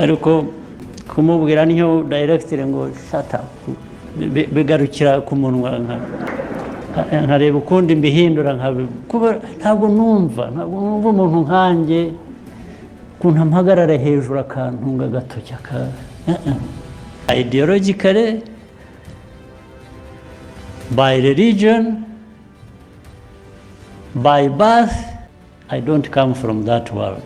Ariko kumubwira niyo directly ngo "Shut up", bigarukira ku munwa, nkareba ukundi mbihindura, kuba ntabwo numva umuntu nkanjye ukuntu ampagarara hejuru akantunga agatoki aka ideologically, by religion, by birth, I don't come from that world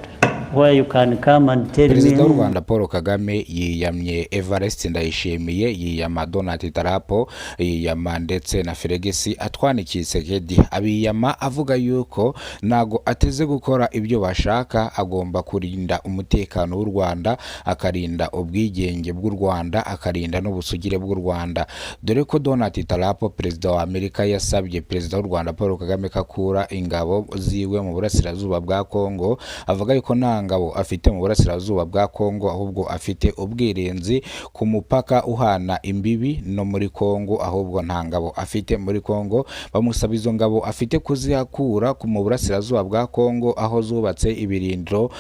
where you can come and tell me. Perezida w'u Rwanda Paul Kagame yiyamye Evariste Ndayishimiye, yiyama Donald Trump, yiyama ndetse na Felix Antoine Tshisekedi. Abiyama avuga yuko ntago ateze gukora ibyo bashaka, agomba kurinda umutekano w'u Rwanda, akarinda ubwigenge bw'u Rwanda, akarinda n'ubusugire bw'u Rwanda, dore ko Donald Trump, perezida wa Amerika, yasabye perezida w'u Rwanda Paul Kagame ko akura ingabo ziwe mu burasirazuba bwa Kongo. Avuga yuko nta ngabo afite mu burasirazuba bwa Kongo, ahubwo afite ubwirinzi ku mupaka uhana imbibi no muri Kongo, ahubwo nta ngabo afite muri Kongo. Bamusaba izo ngabo afite kuzihakura mu burasirazuba bwa Kongo aho zubatse ibirindiro,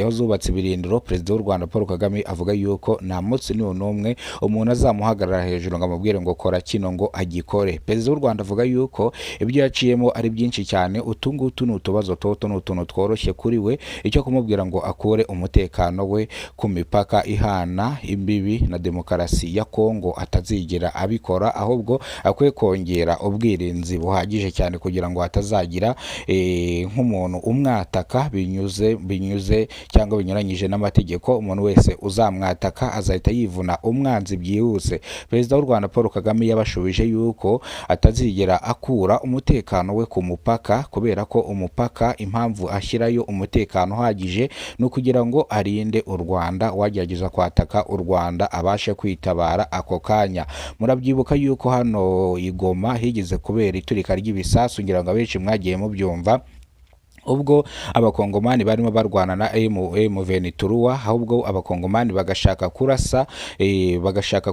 aho zubatse ibirindiro. Perezida w'u Rwanda Paul Kagame avuga yuko nta munsi n'uyu n'umwe umuntu azamuhagarara hejuru ngo amubwire ngo "Kora kino" ngo agikore. Perezida w'u Rwanda avuga yuko ibyo yaciyemo ari byinshi cyane, utu ngutu ni utubazo toto, ni utuntu tworoshye kuri we. Icyo kumubwira ngo akure umutekano we ku mipaka ihana imbibi na demokarasi ya Kongo atazigera abikora, ahubwo akwiye kongera ubwirinzi buhagije cyane kugira ngo hatazagira nk'umuntu umwataka binyuze cyangwa binyuranyije n'amategeko. Umuntu wese uzamwataka azahita yivuna umwanzi byihuse. Perezida w'u Rwanda Paul Kagame yabashubije yuko atazigera akura umutekano we ku mupaka, kubera ko umupaka impamvu ashyirayo umutekano uhagije ni ukugira ngo arinde u Rwanda, wagerageza kwataka u Rwanda abashe kwitabara ako kanya. Murabyibuka yuko hano i Goma higeze kubera iturika ry'ibisasu, ngira ngo abenshi mwagiye mubyumva, ubwo Abakongomani barimo barwana na M23, ahubwo Abakongomani bagashaka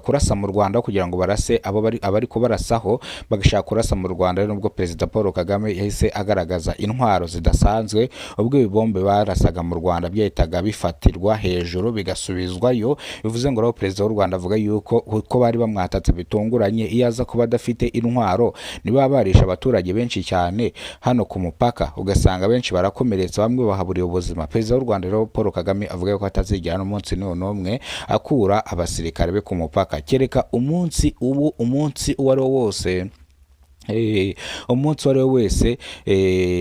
kurasa mu Rwanda kugira ngo barase abo bari abari kubarasaho, bagashaka kurasa mu Rwanda. Nubwo Perezida Paul Kagame yahise agaragaza intwaro zidasanzwe, ubwo ibibombe barasaga mu Rwanda byahitaga bifatirwa hejuru bigasubizwayo. Bivuze ngo rero Perezida w'u Rwanda avuga yuko uko bari bamwatatse bitunguranye, iyo aza kuba adafite intwaro niba barishe abaturage benshi cyane hano ku mupaka, ugasanga benshi barakomeretse, bamwe bahaburiye ubuzima. Perezida w'u Rwanda rero Paul Kagame avuga ko atazigera n'umunsi n'uyu n'umwe akura abasirikare be ku mupaka, kereka umunsi ubu umunsi uwo ari wo wose, umunsi uwo ari we wese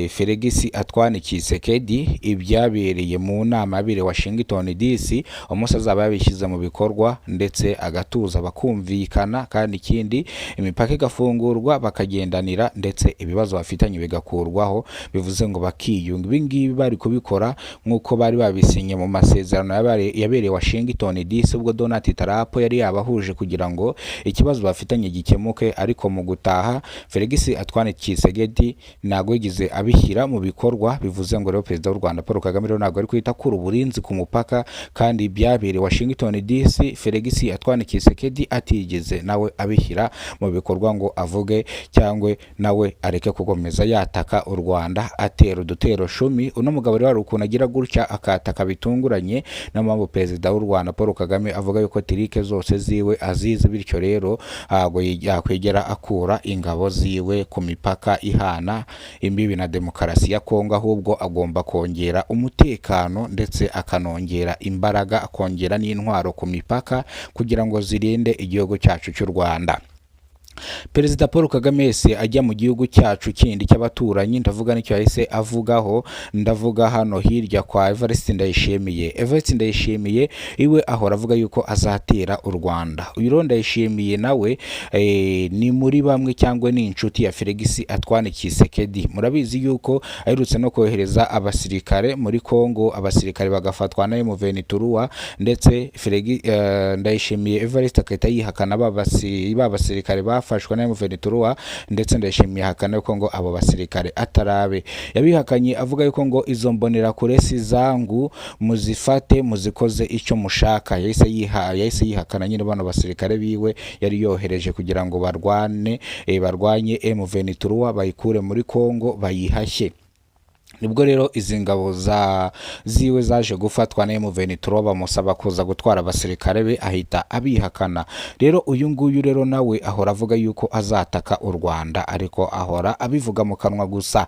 Felix Antoine Tshisekedi ibyabereye mu nama yabereye Washington DC, umunsi azaba yabishyize mu bikorwa ndetse agatuza bakumvikana, kandi ikindi imipaka igafungurwa bakagendanira, ndetse ibibazo bafitanye bigakurwaho, bivuze ngo bakiyunga. Ibi ngibi bari kubikora nk'uko bari babisinye mu masezerano yabereye Washington DC, ubwo Donald Trump yari yabahuje kugira ngo ikibazo bafitanye gikemuke. Ariko mu gutaha Felix Antoine Tshisekedi ntabwo yigeze abishyira mu bikorwa. Bivuze ngo rero Perezida w'u Rwanda Paul Kagame rero ntabwo ari kwita kuri uburinzi ku mupaka, kandi byabereye Washington DC Felix Antoine Tshisekedi atigeze nawe abishyira mu bikorwa ngo avuge cyangwa nawe areke gukomeza yataka u Rwanda, atera udutero shumi. Uno mugabo rero hari ukuntu agira gutya akataka bitunguranye. Niyo mpamvu Perezida w'u Rwanda Paul Kagame avuga yuko trick zose ziwe azizi, bityo rero ntabwo yakwigera akura ingabo ziwe ku mipaka ihana imbibi na demokarasi ya Kongo, ahubwo agomba kongera umutekano ndetse akanongera imbaraga, akongera n'intwaro ku mipaka kugira ngo zirinde igihugu cyacu cy'u Rwanda. Perezida Paul Kagame wese ajya mu gihugu cyacu kindi cy'abaturanyi, ndavuga nicyo yahise avugaho, ndavuga hano hirya kwa Evariste Ndayishimiye. Evariste Ndayishimiye iwe ahora avuga yuko azatera u Rwanda. Uyu rero Ndayishimiye nawe ni muri bamwe cyangwa ni inshuti ya Felix Antoine Tshisekedi. Murabizi yuko aherutse no kohereza abasirikare muri Kongo, abasirikare bagafatwa na M23, ndetse Felix Ndayishimiye Evariste agahita yihakana ba basirikare bafashwe na M23, ndetse Ndayishimiye ahakana yuko ngo abo basirikare atarabe. Yabihakanye avuga yuko ngo izo mbonerakure si zangu, muzifate muzikoze icyo mushaka. Yahise yihakana nyine bano basirikare biwe yari yohereje kugira ngo barwane, barwanye M23, bayikure muri Kongo, bayihashye. Nibwo rero izi ngabo za ziwe zaje gufatwa na M23, bamusaba kuza gutwara abasirikare be, ahita abihakana. Rero uyu nguyu rero nawe ahora avuga yuko azataka u Rwanda, ariko ahora abivuga mu kanwa gusa.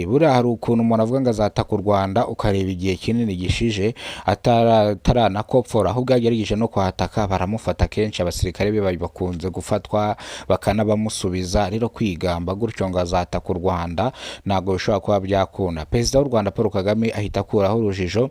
Buriya hari ukuntu umuntu avuga ngo azataka u Rwanda, ukareba igihe kinini gishije ataranakopfora, ahubwo yagerageje no kuhataka baramufata. Kenshi abasirikare be bakunze gufatwa bakanabamusubiza. Rero kwigamba gutyo ngo azataka u Rwanda ntabwo bishobora kuba byakunda. Perezida w'u Rwanda Paul Kagame ahita akuraho urujijo,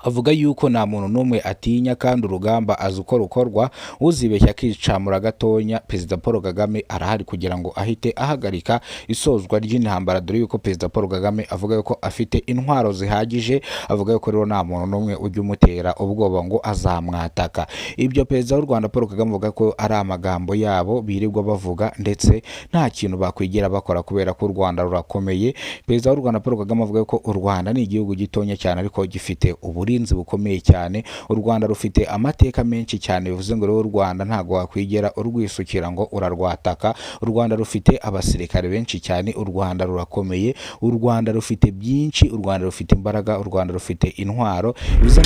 avuga yuko nta muntu n'umwe atinya kandi urugamba azi uko rukorwa. Uzibeshya akicamura gatonya, Perezida Paul Kagame arahari kugira ngo ahite ahagarika isozwa ry'intambara, dore yuko Perezida Paul Kagame avuga yuko afite intwaro zihagije. Avuga yuko rero nta muntu n'umwe ujya umutera ubwoba ngo azamwataka. Ibyo Perezida w'u Rwanda Paul Kagame avuga ko ari amagambo yabo birirwa bavuga, ndetse nta kintu bakwigira bakora kubera ko u Rwanda rurakomeye. Perezida w'u Rwanda Paul Kagame avuga ko u Rwanda ni igihugu gitonya cyane, ariko gifite uburinzi bukomeye cyane. U Rwanda rufite amateka menshi cyane, bivuze ngo rero u Rwanda ntabwo wakwigera urwisukira ngo urarwataka. U Rwanda rufite abasirikare benshi cyane, u Rwanda rurakomeye, u Rwanda rufite byinshi, u Rwanda rufite imbaraga, u Rwanda rufite intwaro, bivuze